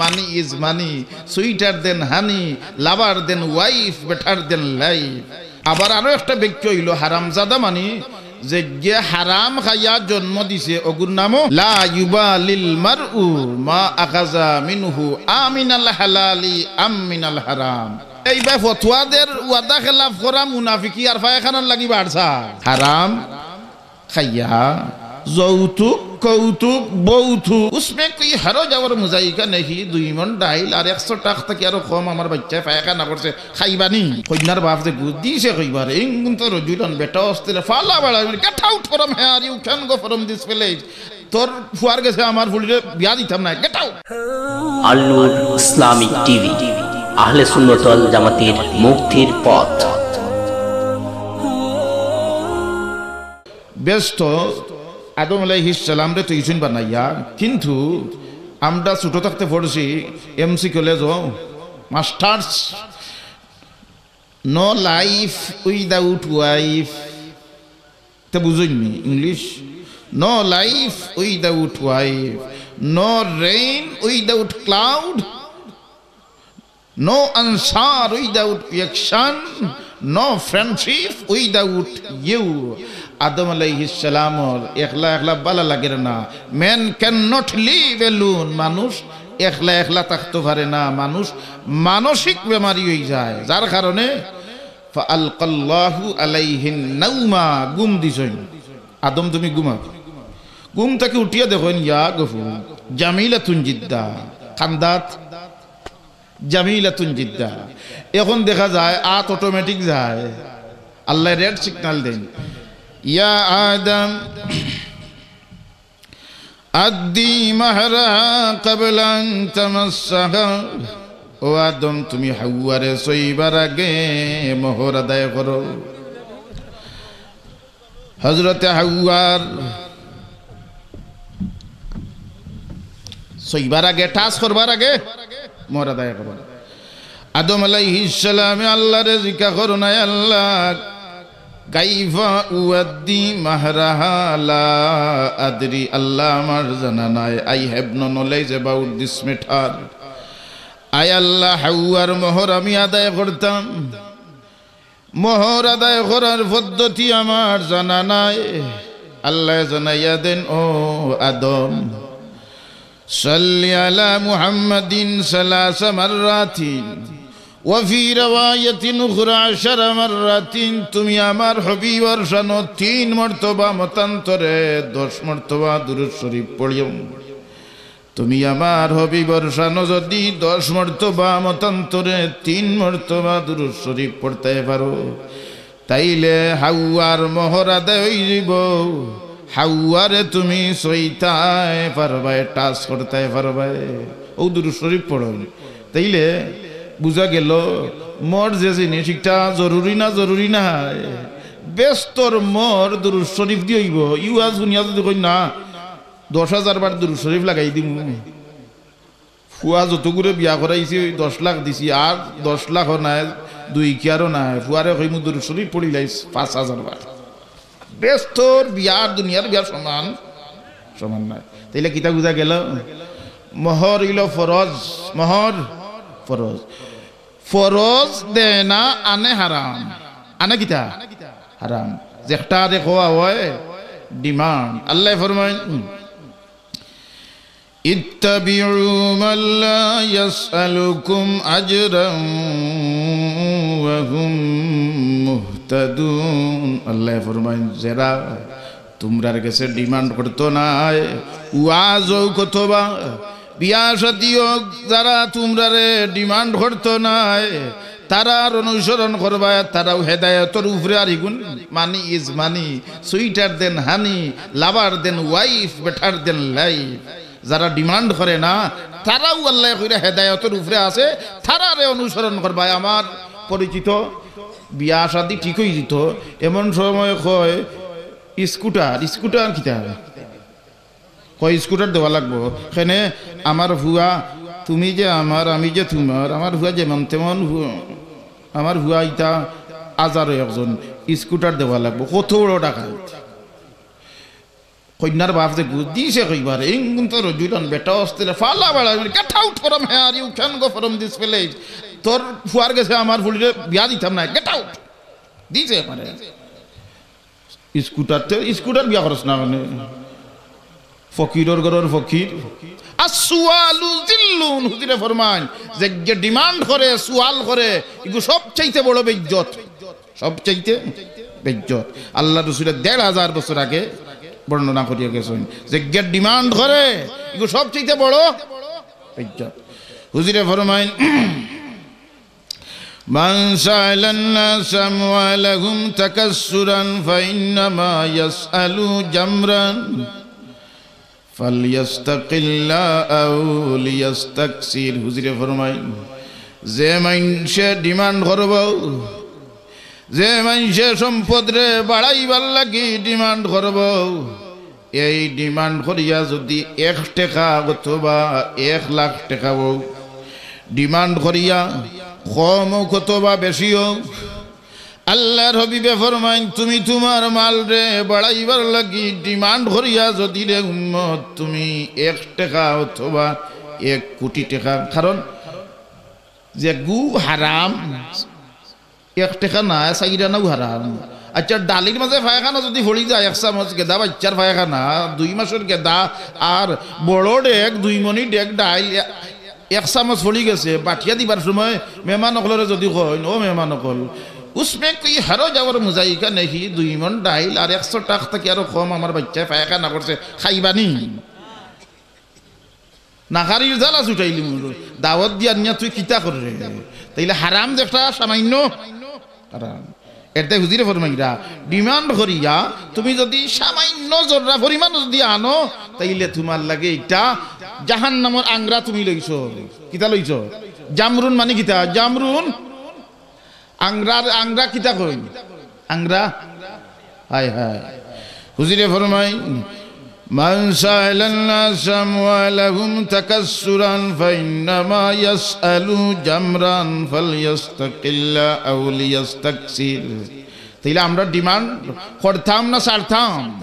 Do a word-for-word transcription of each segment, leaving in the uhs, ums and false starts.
Money is money, sweeter than honey, lover than wife, better than life. আবার আরো একটা ব্যাখ্যা অইলো, হারামজাদা মানি যেগিয়ে হারাম খাইয়া জন্ম দিছে, অগুর নামও লা ইউবালিল মারউ মা আখাযা মিনহু আমিনাল হালালি আম মিনাল হারাম। এইবা ফতোয়া দের, ওয়াদা খেলাফ করা মুনাফিকি আর পায়খানার লাগি বাড়ছা। হারাম খাইয়া, যৌতুক, কৌতুক, বৌতুক, উসমে কুই হরজ অওর মুজাইকা নেহি, দুই মন ডাইল আর একশো টাক থাকি আরো কম আমার বাইচ্চায় পায়খানা করছে, খাইবা নি? কইন্যার বাপ যে গুদ দিছে কইবার, ইন কুনতু রজুলান, বেটা অস্তে ফালা বাড়া, get out from here, you can go from this village. তোর ফুয়ার গেছে আমার ফুড়িরে বিয়া দিতাম নায়, get out. আল নূর ইসলামিক টিভি, আহলে সুন্নত ওয়াল জামাতের মুক্তির পথ। বেহেস্তো আদম আলাইহিস সালামরে তো ইছুইন বানাইয়া, কিন্তু আমরা ছোট থাকতে পড়ছি এমসি কলেজও, masters, no life without wife। তে বুঝইননি English? No life without wife, no rain without cloud, no answer without action, no friendship without you। আদম আলাইহিস সালামর একলা একলা ভালা লাগের না। Man cannot live alone। মানুষ একলা একলা থাকতো পারে না। মানুষ মানসিক বেমারি অইযায়, যার কারণে ফাআলকাল্লাহু আলাইহিন নাউমা, ঘুম দিছইন। আদম, তুমি ঘুমাও। ঘুম থাকি উঠিয়া দেখইন, ইয়া গফুর, জামিলাতুন জিদ্দা, কান্দাত জামিলাতুন জিদ্দা। এখন দেখা যায় আত automatic যায়, আল্লায় red signal দেইন, ইয়া আদম আদ্দি মাহরাহা ক্বাবলা আন তামাসসাহা। ও আদম, তুমি হাওয়ারে ছইবার আগে মোহর আদায় করো। হযরতে হাওয়ার ছইবার আগে, touch করবার আগে মোহর আদায় করো। আদম আলাইহিস সালামে আল্লারে জিকা করইন, আয় আল্লাহ, কাইফা উআদ্দি মাহরাহা লা আদরি, আল্লাহ, আমার জানা নাই, I have no knowledge about this matter। আয় আল্লাহ, হাওয়ার মোহর আমি আদায় করতাম, মোহর আদায় করার পদ্ধতি আমার জানা নাই। আল্লায় জানাইয়া দেইন, ও আদম, সাল্লি আলা মুহাম্মাদিন সালাসা মাররাতিন, ওয়া ফি রাওয়ায়াতিন উখরা আশারা মাররাতিন, তুমি আমার হাবিবর শানো তিন মর্তবা, মতান্তরে দশ মর্তবা দুরূদ শরীফ পড়িও। তুমি আমার হাবিবর শানো যদি দশ মর্তবা, মতান্তরে তিন মর্তবা দুরূদ শরীফ পড়তায় পারো, তাইলে হাওয়ার মোহর আদায় অইযিবো। হাওয়ারে তুমি ছইতায় পারবায়, touch করতায় পারবায়। অউ দুরূদ শরীফ পড়ইন, তাইলে বুঝা গেলো মোর যে জিনিস, ইটা জরুরি না, জরুরি নায়। বেহেস্তর মোহর দুরূদ শরীফ দি অইবো। ইউ আজ হুনিয়া যদি কইন না, দশ হাজার বার দুরূদ শরীফ লাগাই দিমু। ফুয়া যতগুরে বিয়া করাইছি, ওই দশ লাখ দিছি, আর দশ লাখও নায়, দুই কিয়ারও নায়। ফুয়ারে কইমু দুরূদ শরীফ পড়িলাইস পাঁচ হাজার বার। বেহেস্তর বিয়া আর দুনিয়ার বিয়া সমান, সমান নায়। তাইলে কিতা বুঝা গেলো? মোহর অইলো ফরজ, মোহর ফরজ। ফরজ দেয় না, আনে হারাম। আনে কিতা? হারাম। যেটারে কওয়া অয় demand। আল্লায় ফরমাইন, ইত্তাবিউ মান লা ইয়াসআলুকুম আজরান ওয়া হুম মুহতাদুন। আল্লায় ফরমাইন, যেরা তুমরার গেছে demand করতো নায়, ওয়াজ অউক অথবা বিয়া শাদী অউক, যারা তুমরারে demand করতো নায়, তারার অনুসরণ করবায়, তারাও হেদায়তর উপরে। আর ইগুন money is money, sweeter than honey, lover than wife, better than life। যারা demand করে না, তারাও আল্লায় কইরা হেদায়তর উপরে আছে, তারারে অনুসরণ করবায়। আমার পরিচিত বিয়া শাদী ঠিক অইযিতো, এমন সময় কয়, স্কুটার, স্কুটার কিতা? কয়, স্কুটার দেওয়া লাগবো। কেনে? আমার ফুয়া, তুমি যে আমার, আমি যে তুমার, আমার ফুয়া যেমন তেমন ফুয়া, আমার ফুয়া ইতা হাজারো একজন, স্কুটার দেওয়া লাগবো। কত বড় ডাকাইত! কইন্যার বাপ যে গুজ দিছে কইবার, "ইন কুনতা রজুলান", বেটা অস্তেলে ফালা বাড়া, "Get out from here, you can go from this village।" তোর ফুয়ার গেছে আমার ফুড়িরে বিয়া দিতাম না, get out। দিছে আমারে। স্কুটার তে, স্কুটার বিয়া করস না মানে। ফকিরর ঘরর ফকির। আসসুয়ালু জিল্লুন, হুজুরে ফরমাইন, যেগিয়ে ডিমান্ড করে, সুয়াল করে, ইগু সবচাইতে বড় বেইজ্জত। সবচাইতে বেইজ্জত। আল্লার রসুলে দেড় হাজার বছর আগে বর্ণনা করিয়া গেছইন। যেগিয়ে ডিমান্ড করে, ইগু সবচাইতে বড় বেইজ্জত। হুজুরে ফরমাইন, من سأل الناس أموالهم تكثرا فإنما يسأل جمرا فليستقل أو ليستكثر। হুজুরে ফরমাইন, যে মাইনষে ডিমান্ড করবো, যে মাইনষে সম্পদরে বাড়াইবার লাগি ডিমান্ড করবো, এই ডিমান্ড করিয়া যুদি এক টেকা অথবা এক লাখ টেকা অউক, ডিমান্ড করিয়া কম অউক অথবা বেশি অউক, আল্লার হাবিবে ফরমাইন, তুমি তুমার মালরে বাড়াইবার লাগি ডিমান্ড করিয়া যুদি রে উম্মত তুমি এক টেকা অথবা এক কুটি টেকা, কারণ যেগু হারাম, এক টেকা না, চাইর আনাও হারাম। আইচ্ছা, ডালির মাজে পায়খানা যুদি পড়ি যায়, এক চামচ গেদা বাইচ্চার পায়খানা, দুই মাসর গেদা, আর বড় ডেগ, দুই মণি ডেগ ডাইল, এ-, এক চামচ পড়ি গেছে, বাটিয়া দিবার সময় মেহমান অকলরে যুদি কইন, "ও মেহমান অকল, উসমে কুই হরজ অওর মুজাইকা নেহি, দুই মণ ডাইল আর একশো টাক থাকি আরো কম আমার বাইচ্চায় পায়খানা করছে, খাইবানি?" নাখারির জ্বালা ছুটাইলিমু। দাওয়াত দিয়া নিয়া তুই কিতা কররে? তাইলে হারাম যে একটা সামাইন্য হারাম। এরদায় হুজুরে ফরমাইরা, ডিমান্ড করিয়া তুমি যুদি সামাইন্য জর্রা পরিমাণ যুদি আনো, তাইলে তুমার লাগি ইটা জাহান্নামর আংরা তুমি লইছো। কিতা লইছো? জামরুন মানি কিতা? জামরুন। আংরার, আংরা কিতা কইন? আংরা? হায় হায়। হুজুরে ফরমাইন, من سأل الناس أموالهم تكثرا فإنما يسأل جمرا فليستقل أو ليستكثر। তাইলে আমরা ডিমান্ড করতাম না ছাড়তাম?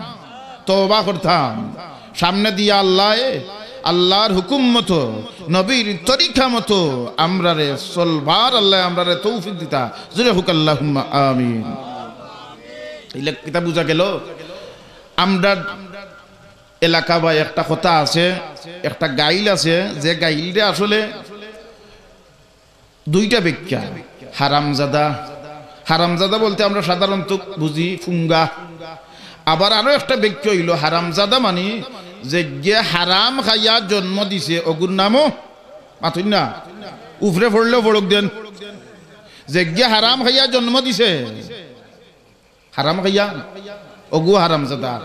তওবা করতাম। সামনে দিয়া আল্লায়, আল্লার হুকুম মতো, নবীর তরিকা মতো আমরারে চলবার আল্লায় আমরারে তৌফিক দিতা। জোরে কউক আল্লাহুম্মা আমিন। ইলা কিতা বুঝা গেল? আমরার এলাকা বা একটা কথা আছে, একটা গাইল আছে, যে গাইলরে আসলে দুইটা ব্যাখ্যা। হারামজাদা, হারামজাদা বলতে আমরা সাধারণত বুঝি ফুঙ্গা। আবার আরো একটা ব্যাখ্যা অইলো হারামজাদা মানি যেগিয়ে হারাম খাইয়া জন্ম দিছে, অগুর নামও মাতইন না, উপরে পড়লেও পড়ুক দেন, যেগিয়ে হারাম খাইয়া জন্ম দিছে, হারাম খাইয়া, অগু হারামজাদা।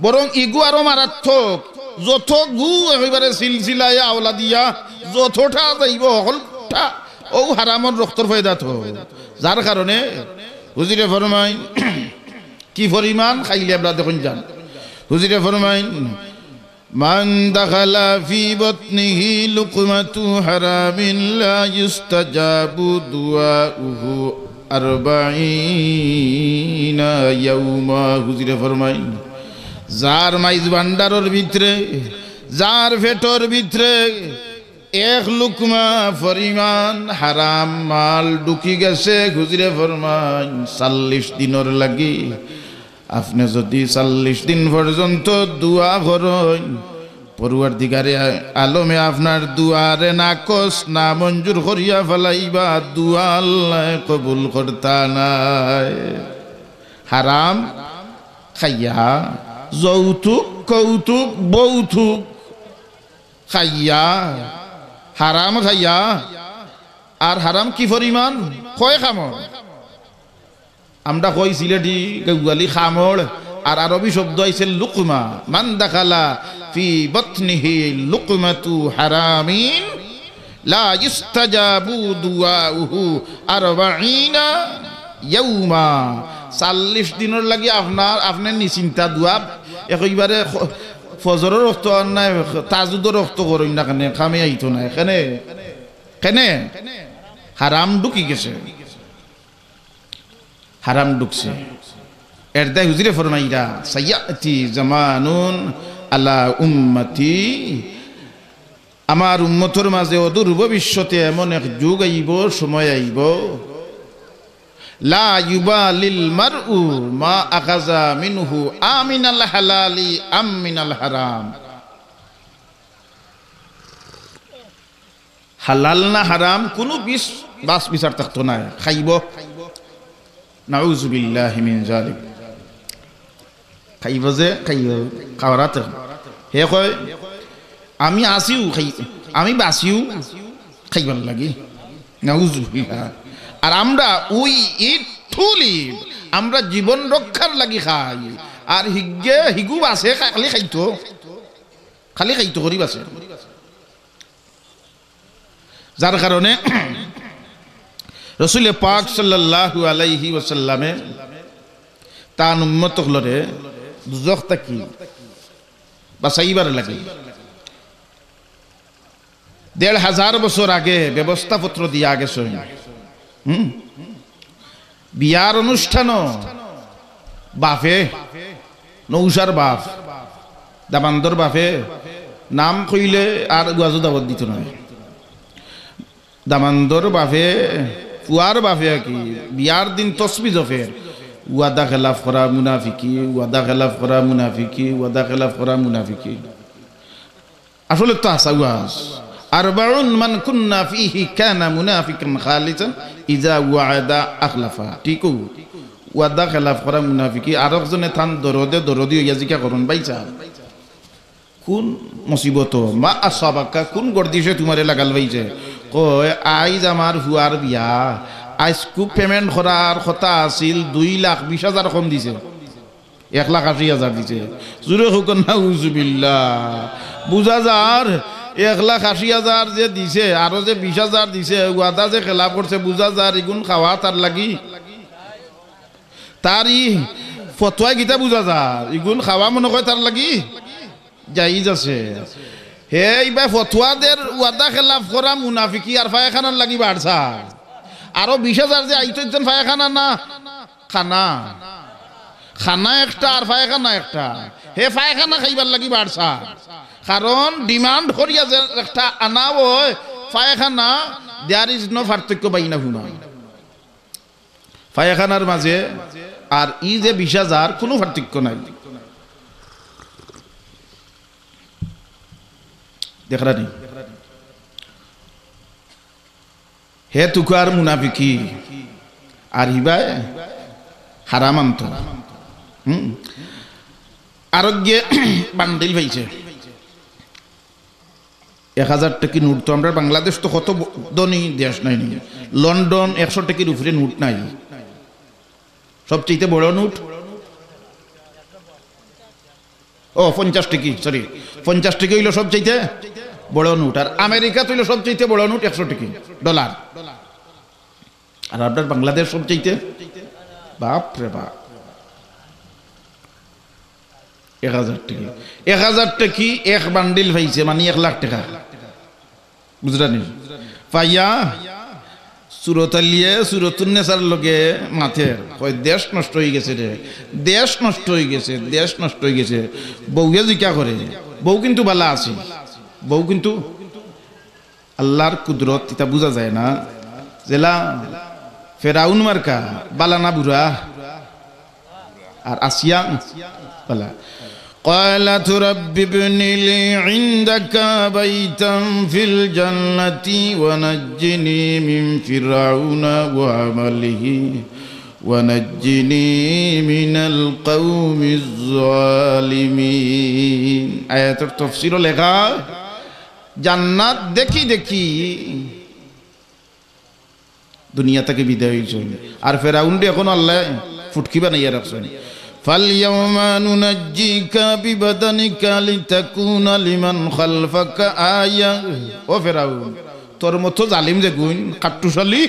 বরং ইগু আরো মারাত্মক, যত গু একেবারে সিলসিলায় আওলা দিয়া যতটা যাইবো, হকলটা অউ হারামর রক্তর ফয়দা তো। যার কারণে হুজুরে ফরমাইন, কি পরিমাণ খাইলে আমরা দেখইন যান। হুজুরে ফরমাইন, من دخل في بطنه لقمة حرام لا يستجاب دعاؤه أربعين يوما। হুজুরে ফরমাইন, যার মাইজ ভান্ডারর ভিতরে, যার পেটর ভিতরে এক লুকমা পরিমাণ হারাম মাল ঢুকি গেছে, হুজুরে ফরমাইন, চল্লিশ দিনর লাগি আপনে যুদি চল্লিশ দিন পর্যন্ত দোয়া করইন, পরওয়ারদিগারে আলমে আপনার দোয়ারে নাকচ, নামঞ্জুর করিয়া ফালাইবা, দোয়া আল্লায় কবুল করতা নায়। হারাম খাইয়া, যৌতুক, কৌতুক, বৌতুক খাইয়া, হারাম খাইয়া, আর হারাম কি পরিমাণ? কয় কামড়? আমরা কই সিলেটি গাওয়ালি কামড়, আর আরবি শব্দ আইছে লুকমা। من دخل في بطنه لقمة حرام لا يستجاب دعاؤه أربعين يوما। চল্লিশ দিনর লাগি আপনার, আপনে নিশ্চিন্তা দোয়া, একেবারে খ-, ফজরর রক্ত আর নাই, তাজুদর রক্ত করইন না কেনে, কামে আইতো না, কেনে, কেনে? হারাম ঢুকি গেছে। হারাম ঢুকছে। এরদায় হুজুরে ফরমাইরা, "সায়াতি জামানুন আলা উম্মতি", আমার উম্মতর মাঝে অদূর ভবিষ্যতে এমন এক যুগ আইবো, সময় আইবো, "লা ইউবালিল মারউ মা আখাযা মিনহু আমিনাল হালালি আম মিনাল হারাম।" হালাল না হারাম কুনু বিচ-, বাচ বিচার থাকতো নায়, খাইবো। নাউযুবিল্লাহি মিন যালিক। খাইবো যে, খাইবো, খাওয়ার আতে। হে কয়, "আমি আছিউ খাই-, আমি বাচিউ খাইবার লাগি।" নাউযুবিল্লাহ। আর আমরা we eat to live, আমরা জীবন রক্ষার লাগি খাই। আর হিগে, হিগু বাচে খা-, খালি খাইতো, খালি খাইতো করি বাচে। যার কারণে রসুলে পাক সাল্লাল্লাহু আলাইহি ওয়াসাল্লামে তান উম্মত অকলরে দুজখ থাকি বাচাইবার লাগি দেড় হাজার বছর আগে ব্যবস্থাপত্র দিয়া গেছইন। হুম? বিয়ার অনুষ্ঠানও বাফে, নৌশার বাফ, দামান্দর বাফে নাম কইলে আর ওয়াজো দাওয়াত দিতো নায়। দামান্দর বাফে, ফুয়ার বাফে আর কি, বিয়ার দিন তসবি জফের, "ওয়াদা খেলাফ করা মুনাফিকি, ওয়াদা খেলাফ করা মুনাফিকি, ওয়াদা খেলাফ করা মুনাফিকি।" আসলে তো হাছা ওয়াজ। "আরবাউন মান কুন্না ফিহি কানা মুনাফিকান খালিসান ইজা ওয়াদা আখলাফা।" ঠিক অউ, ওয়াদা খেলাফ করা মুনাফিকি। আরক জনে তান দরদে দরদি অইয়া জিকা করইন, "ভাইসাব, কুন মুসিবত, মা আসাবাকা, কুন গর্দিশে তুমারে লাগাল পাইছে?" কয়, "আইজ আমার ফুয়ার বিয়া, আইজকু payment করার কথা আছিল দুই লাখ বিশ হাজার কম দিছে।" এক লাখ আশি হাজার দিছে। জুরে কউক্কা নাউজুবিল্লাহ। বুঝা যার, এক লাখ আশি হাজার যে দিছে, আরো যে বিশ হাজার দিছে, ওয়াদা যে খেলাফ করছে, বুঝা যার, ইগুন খাওয়া তার লাগি। তার ই ফতোয়ায় কিতা বুঝা যার, ইগুন খাওয়া মনে কয় তার লাগি জাইজ আছে। হে ইবা ফতোয়া দের, ওয়াদা খেলাফ করা মুনাফিকি আর পায়খানার লাগি বাড়ছা। আরো বিশ হাজার যে আইতো, ইজন পায়খানা না খানা? খানা একটা আর পায়খানা একটা। হে পায়খানা খাইবার লাগি বাড়ছা, কারণ demand করিয়া যে একটা আনা অয় পায়খানা, there is no পার্থক্য বাইনাহুমা। পায়খানার মাঝে আর ই যে বিশ হাজার, কুনু পার্থক্য নাই। দেখরা নি? হে তুকার মুনাফিকি, আর হিবায় হারাম আনতো। হুম? আরোগ্যে বান্ডিল পাইছে এক হাজার টেকি নোট। তো আমরা বাংলাদেশ তো কত ব-, ধনী দেশ নাই নি? লন্ডন একশো টেকির উপরে নোট নাই। সবচেয়ে বড় নোট ও, পঞ্চাশ টেকি, sorry, পঞ্চাশ টেকি অইলো সবচাইতে বড় নোট, আর আমেরিকাত অইলো সবচাইতে বড় নোট একশো টেকি, ডলার। আর আপনার বাংলাদেশ সবচাইতে, বাপ রে বাপ, এক হাজার টেকি, এক হাজার টেকি এক বান্ডিল পাইছে, মানে এক লাখ টেকা। বুঝরা নি? পাইয়া সুরত আলিয়ে সুরতুন্নেসার লগে মাতের, কয়, "দেশ নষ্ট অইগেছে রে, দেশ নষ্ট অইগেছে, দেশ নষ্ট অইগেছে।" বউয়ে জিকা করে, বউ কিন্তু বালা আছিল, বউ কিন্তু আল্লার কুদরত, ইতা বুঝা যায় না। যেলা ফেরাউন মার্কা, বালা না বুরা? আর আসিয়া বলে, "قالت رب ابن لي عندك بيتا في الجنة ونجني من فرعون وعمله ونجني من القوم الظالمين।" আয়াতর তফসিরও লেখা, জান্নাত দেখি দেখি দুনিয়া থাকি বিদায় অইছইন। আর ফেরাউনরে অখন আল্লায় ফুটকি বানাইয়া রাখছইন। "فاليوم ننجيك ببدنك لتكون لمن خلفك آية।" ও ফেরাউন, তোর মতো জালিম যেগুইন, কাট্টুশালী,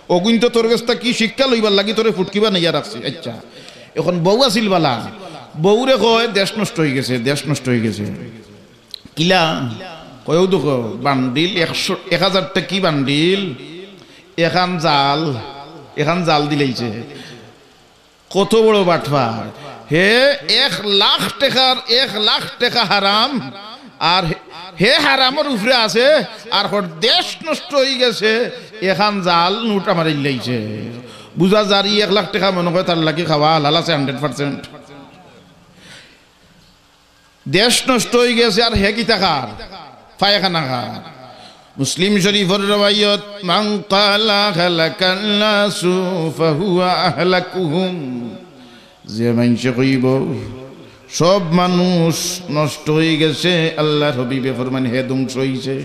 অগুইন তো তোর গেছ থাকি শিক্ষা লইবার লাগি তোরে ফুটকি বানাইয়া রাখছি। আচ্ছা, অখন বউ আছিল বালা, বউরে কয়, "দেশ নষ্ট অইগেছে, দেশ নষ্ট অইগেছে।" কিলা? কয়ও দেখো, বান্ডিল একশো, এক হাজার টেকি বান্ডিল, এখান জাল, এখান জাল দিলাইছে। কত বড় বাটপার। হে এক লাখ টেকার, এক লাখ টেকা হারাম, আর হে, হে হারামর উপরে আছে, আর হর দেশ নষ্ট অইগেছে, এখান জাল নোট আমার ইল্লাইছে। বুঝা যার ই এক লাখ টেকা মনে হয় তার লাগি খাওয়া হালাল আছে hundred percent। দেশ নষ্ট অইগেছে, আর হে কিতা খার? পায়খানা খার। মুসলিম শরীফর রওয়ায়ত, "মান ক্বালা হালাকান নাসু ফাহুয়া আহলাকুহুম।" যে মানষে কইবো, "সব মানুষ নষ্ট অইগেছে", আল্লাহর হাবিবে ফরমান, "হে ধ্বংস অইছে,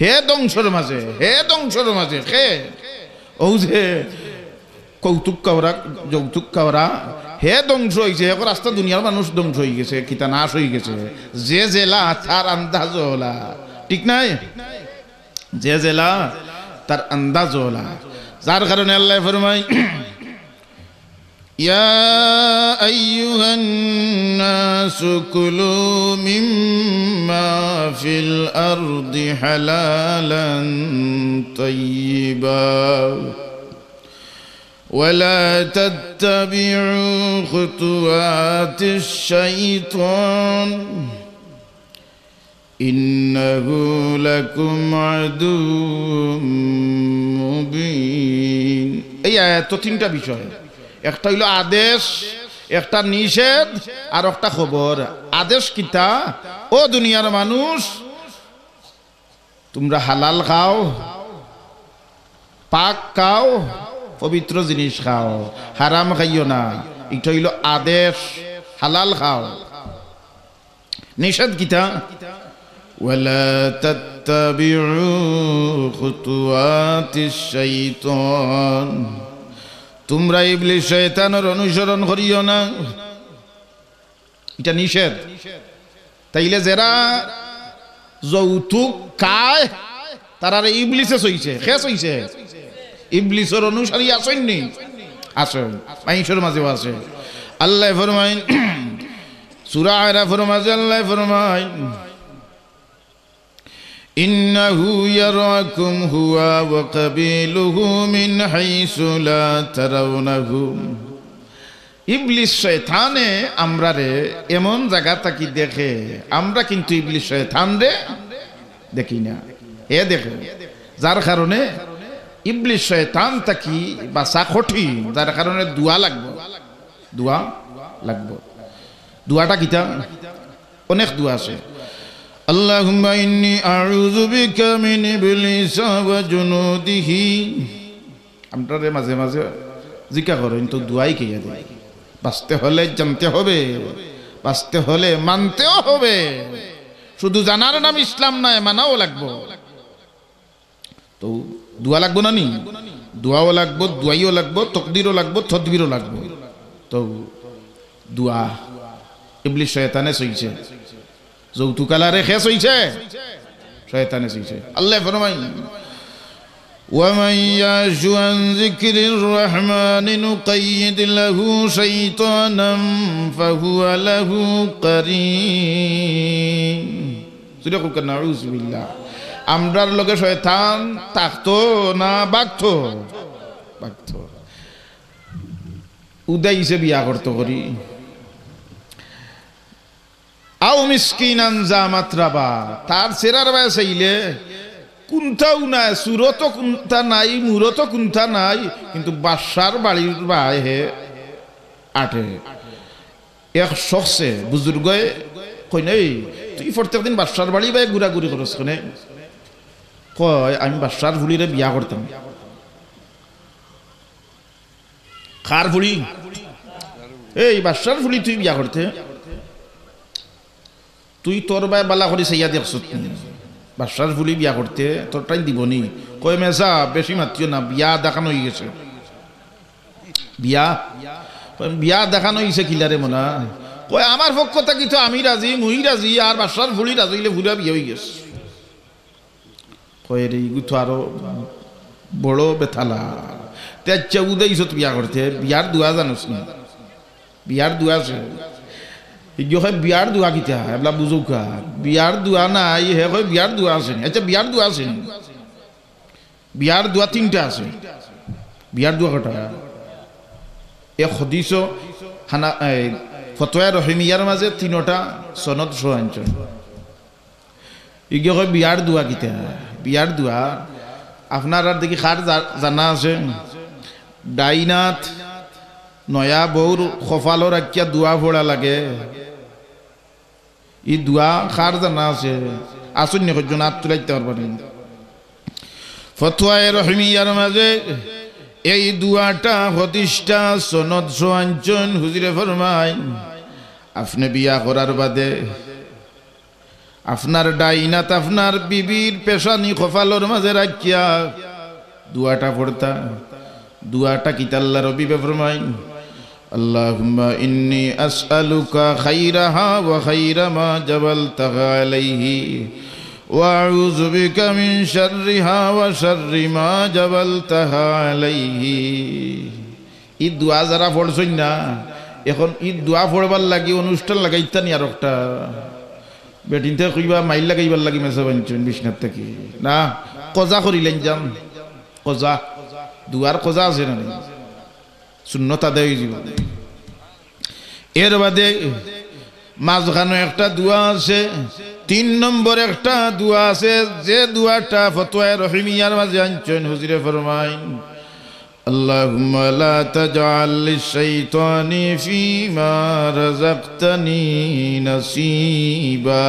হে ধ্বংসর মাঝে, হে ধ্বংসর মাঝে, হে।" অউ যে কৌতুক কাওরা, যৌতুক কাওরা, হে ধ্বংস অইছে, হে কর আস্তা দুনিয়ার মানুষ ধ্বংস অইগেছে, কিতা নাশ অইগেছে। যে যেলা তার আন্দাজ অলা, ঠিক নায়? যে যেলা তার আন্দাজ অলা। যার কারণে আল্লায় ফরমাইন, "ইয়া আইয়ুহান নাসু কুলু মিম্মা ফিল আরদি হালালান তাইয়িবা।" ولا تتبعوا خطوات الشيطان إنه لكم عدو مبين। এই আয়াত তো তিনটা বিষয়, একটা অইলো আদেশ, একটা নিষেধ, আর একটা খবর। আদেশ কিতা? ও দুনিয়ার মানুষ, তুমরা হালাল খাও, পাক খাও, পবিত্র জিনিস খাও, হারাম খাইও না। ইটা অইলো আদেশ, হালাল খাও। নিষেধ কিতা? "ওয়ালা তাত্তাবিউ খুতুওয়াতিশ শাইতান।" তুমরা ইবলিস শয়তানর অনুসরণ করিও না। ইটা নিষেধ। তাইলে যেরা যৌতুক খায়, তারারে ইবলিসে ছইছে। কে ছইছে? ইবলিসর অনুসারী আছইন নি? আছইন। মানষর মাঝেও আছে। আল্লায় ফরমাইন, সূরা আরাফর মাঝে আল্লায় ফরমাইন, "ইন্নাহু ইয়ারাকুম হুয়া ওয়া কাবিলাহু মিন হাইসু লা তারাউনাহুম।" ইবলিস শয়তানে আমরারে এমন জাগা থাকি দেখে, আমরা কিন্তু ইবলিস শয়তানরে দেখি না, হে দেখে। যার কারণে ইবলিস শয়তান থাকি বাঁচা কঠিন, যার কারণে দোয়া লাগবো, দোয়া লাগবো। দোয়াটা কিতা? অনেক দোয়া আছে। "আল্লাহুম্মা ইন্নী আউযু বিকা মিন ইবলিসা ওয়া জুনুদিহি।" আমরারে মাঝে মাঝে জিকা করইন তো দোয়াই কেয়া দেয়। বাঁচতে হলে জানতে হবে, বাঁচতে হলে মানতেও হবে। শুধু জানার নাম ইসলাম নায়, মানাও লাগবো। তো দোয়া লাগবো না নি? দোয়াও লাগবো, দোয়াইও লাগবো, তকদিরও লাগবো, তদবিরও লাগবো। তো দোয়া ইবলিস শয়তানে ছইছে। যৌতুক আলারে কে ছইছে? শয়তানে ছইছে। আল্লায় ফরমাইন, "ওয়া মান ইয়াশু আন যিকরির রাহমানি নুকাইয়িদ লাহু শাইতানান ফাহুয়া লাহু কারিন।" জোরে কউক্কা, নাউযুবিল্লাহ। আমরার লগে শয়তান থাকতো না ভাগতো? ভাগতো। উদাইছে বিয়া করতো করি। আও মিসকিনান যা মাতরাবা, তার চেহারার বায় চাইলে কুন্তাও নাই, সুরতও কুন্তা নাই, মুরতও কুন্তা নাই, কিন্তু বাদশার বাড়ির বায় হে আটে। এক শখসে বুজুর্গে কইন, "এই, তুই প্রত্যেক দিন বাদশার বাড়ি বায় ঘুরাঘুরি করস কেনে?" কয়, "আমি বাদশার ফুড়িরে বিয়া করতাম।" কার ফুড়ি? এই বাদশার ফুড়ি তুই বিয়া করতে? তুই তোর বায় বালা করি চাইয়া দেখছত নি? বাদশার ফুড়ি বিয়া করতে তোর টাইম দিবো নি? কয়, "মেসাব, বেশি মাতিও না, বিয়া দেখান অইগেছে।" বিয়া? কয়, "বিয়া দেখান অইছে কিলারে মনা?" কয়, "আমার পক্ষ থাকি তো আমি রাজি, মুই রাজি, আর বাদশার ফুড়ি রাজি অইলে পুরা বিয়া অইগেছে।" কয়, "রে, ইগু তো আরো বড় বেতালা।" তে আচ্ছা, উদাইছত বিয়া করতে, বিয়ার দোয়া জানোস নি? বিয়ার দোয়া আছে। ইগু কয়, "বিয়ার দোয়া কিতা? এবলা বুঝউক্কা।" বিয়ার দোয়া নাই, হে কয়, "বিয়ার দোয়া আছে নি?" আচ্ছা, বিয়ার দোয়া আছে নি? বিয়ার দোয়া তিনটা আছে। বিয়ার দোয়া কয়টা? এক হাদিসও হানা-, এই ফতোয়ায়ে রহিমিয়ার মাঝে তিনোটা সনদ সহ আনছইন। ইগে কয় বিয়ার দোয়া কিতা? বিয়ার দোয়া আপনারার দেখি কার জা-, জানা আছে? ডাইন আত নয়া বউর কপালো রাখিয়া দোয়া পড়া লাগে। ই দোয়া কার জানা আছে? আছইন নি কয়জন আত তুলাইতা পারবা নি? ফতোয়ায়ে রহিমিয়ার মাঝে এই দোয়াটা হাদিসটা সনদ সহ আনছইন। হুজুরে ফরমাইন, আপনে বিয়া করার বাদে আপনার ডাইন আত আপনার বিবির পেশানি কপালর মাঝে রাখিয়া দোয়াটা পড়তা। দোয়াটা কিতা? আল্লার হাবিবে ফরমাইন, اللهم إني أسألك خيرها وخير ما جبلتها عليه وأعوذ بك من شرها وشر ما جبلتها عليه। ই দোয়া যারা পড়ছইন না, এখন ই দোয়া পড়বার লাগি অনুষ্ঠান লাগাইতা নি আরোকটা। বেটিন্তে কইবা মাইর লাগাইবার লাগি মেসাব আনছইন বিছনাত থাকি। না, কজা করিলাইন যান। কজা, দোয়ার কজা আছে না নি? সুন্নত আদায় অইযিবো। এর বাদে মাঝখানো একটা দোয়া আছে, তিন নম্বর একটা দোয়া আছে, যে দোয়াটা ফতোয়ায়ে রহিমিয়ার মাঝে আনছইন, হুজুরে ফরমাইন, اللهم لا تجعل للشيطان فيما رزقتني نصيبا।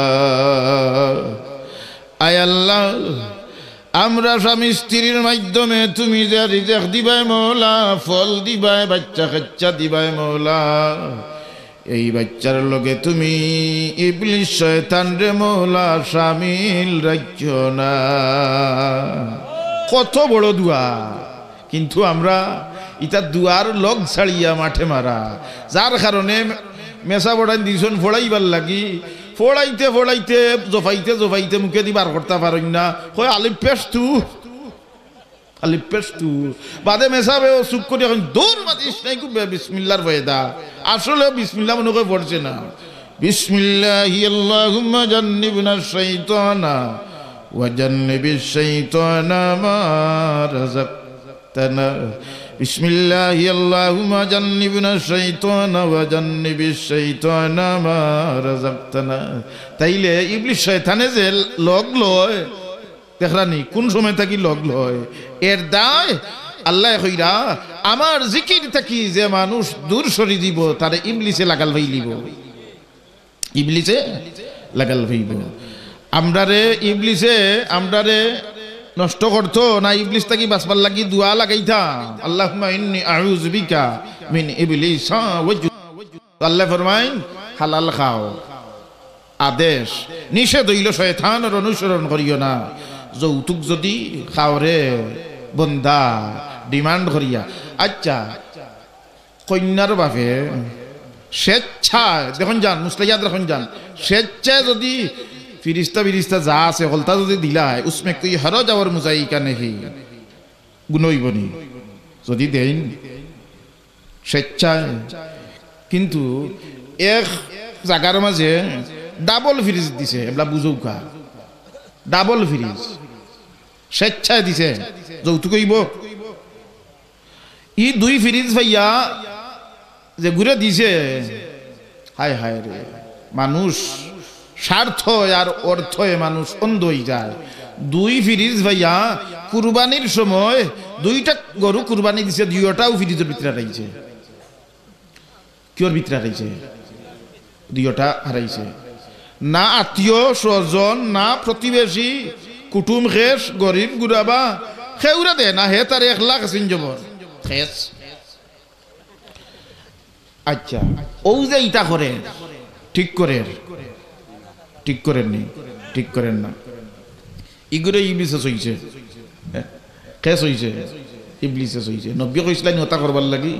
আয় আল্লাহ, আমরা স্বামী স্ত্রীর মাধ্যমে তুমি যে রিজেক দিবায় মৌলা, ফল দিবায়, বাচ্চা কাচ্চা দিবায় মৌলা, এই বাচ্চার লগে তুমি ইবলিস শয়তানরে মৌলা শামিল রাখিও না। কত বড় দোয়া, কিন্তু আমরা ইতা দোয়ার লগ ছাড়িয়া মাঠে মারা, যার কারণে মেসাব অটাইন দিছইন পড়াইবার লাগি, পড়াইতে পড়াইতে জফাইতে জফাইতে মুখেদি বার করতা পারইন না, কয় আলিফ পেশ তু, আলিফ পেশ তু। বাদে মেসাবে ও চুপ করি এখন দৌড় মাতিস নাই, খুব বিসমিল্লার ফয়দা। আসলে বিসমিল্লা মনে কয় পড়ছে না। বিসমিল্লাহি আল্লাহুম্মা জান্নিবনা শাইতানা ওয়া জান্নিবিশ শাইতানা মা রাযাকতানা। বিসমিল্লাহি আল্লাহুম্মা জান্নিবনা শাইতানা ওয়া জান্নিবিশ শাইতানা মা রাযাকতানা। তাইলে ইবলিস শয়তানে যে লগ লয়, দেখরা নি, কোন সময় থাকি লগ লয়? এর দায় আল্লায় কইরা, আমার জিকির থাকি যে মানুষ দূর সরি দিব, তারে ইবলিসে লাগাল পাইলিব, ইবলিসে লাগাল পাইব। আমরারে ইবলিসে আমরারে নষ্ট করতো না, ইবলিস থাকি বাঁচবার লাগি দোয়া লাগাইতাম, আল্লাহুম্মা ইন্নী আউযু বিকা মিন ইবলিসা ওয়া জু-, আল্লায় ফরমাইন, হালাল খাও, আদেশ, নিষেধ অইলো শয়তানর অনুসরণ করিও না। যৌতুক যদি খাওরে বন্দা demand করিয়া, আচ্ছা, কইন্যার বাপে স্বেচ্ছায়, দেখইন যান, মুসলাইয়াত রাখইন যান, স্বেচ্ছায় যদি ফিরিস্তা ফিরিস্তা যা আছে, হকলতা যদি দিলায়, উসমে কুই হরজ অওর মুজাইকা নেহি, গুনা অইবো নি? যদি দেইন, স্বেচ্ছায়। কিন্তু এক জাগার মাঝে ডাবল ফ্রিজ দিছে, এবলা বুঝউক্কা, ডাবল ফ্রিজ স্বেচ্ছায় দিছে, যৌতুক অইবো? ই দুই ফ্রিজ পাইয়া যেগুরে দিছে, হায় হায় রে, মানুষ স্বার্থ আর অর্থে মানুষ অন্ধ অইযায়। দুই ফ্রিজ পাইয়া কুরবানির সময় দুইটা গরু কুরবানি দিছে, দুইওটাউ ফ্রিজর ভিতরে হারাইছে। কিওর ভিতরে হারাইছে? দুইওটা হারাইছে। না আত্মীয় স্বজন, না প্রতিবেশী, কুটুম খেশ, গরিব গুরাবা, কেউরে দেয় না, হে তার এক লাখ সিন জবর। খেশ। আচ্ছা, অউ যে ইতা করের, ঠিক করের, ঠিক করের নি, ঠিক করের না। ইগুরে ইবলিসে ছইছে। কে ছইছে? ইবলিসে ছইছে। নবীয়ে কইছলা নি অতা করবার লাগি?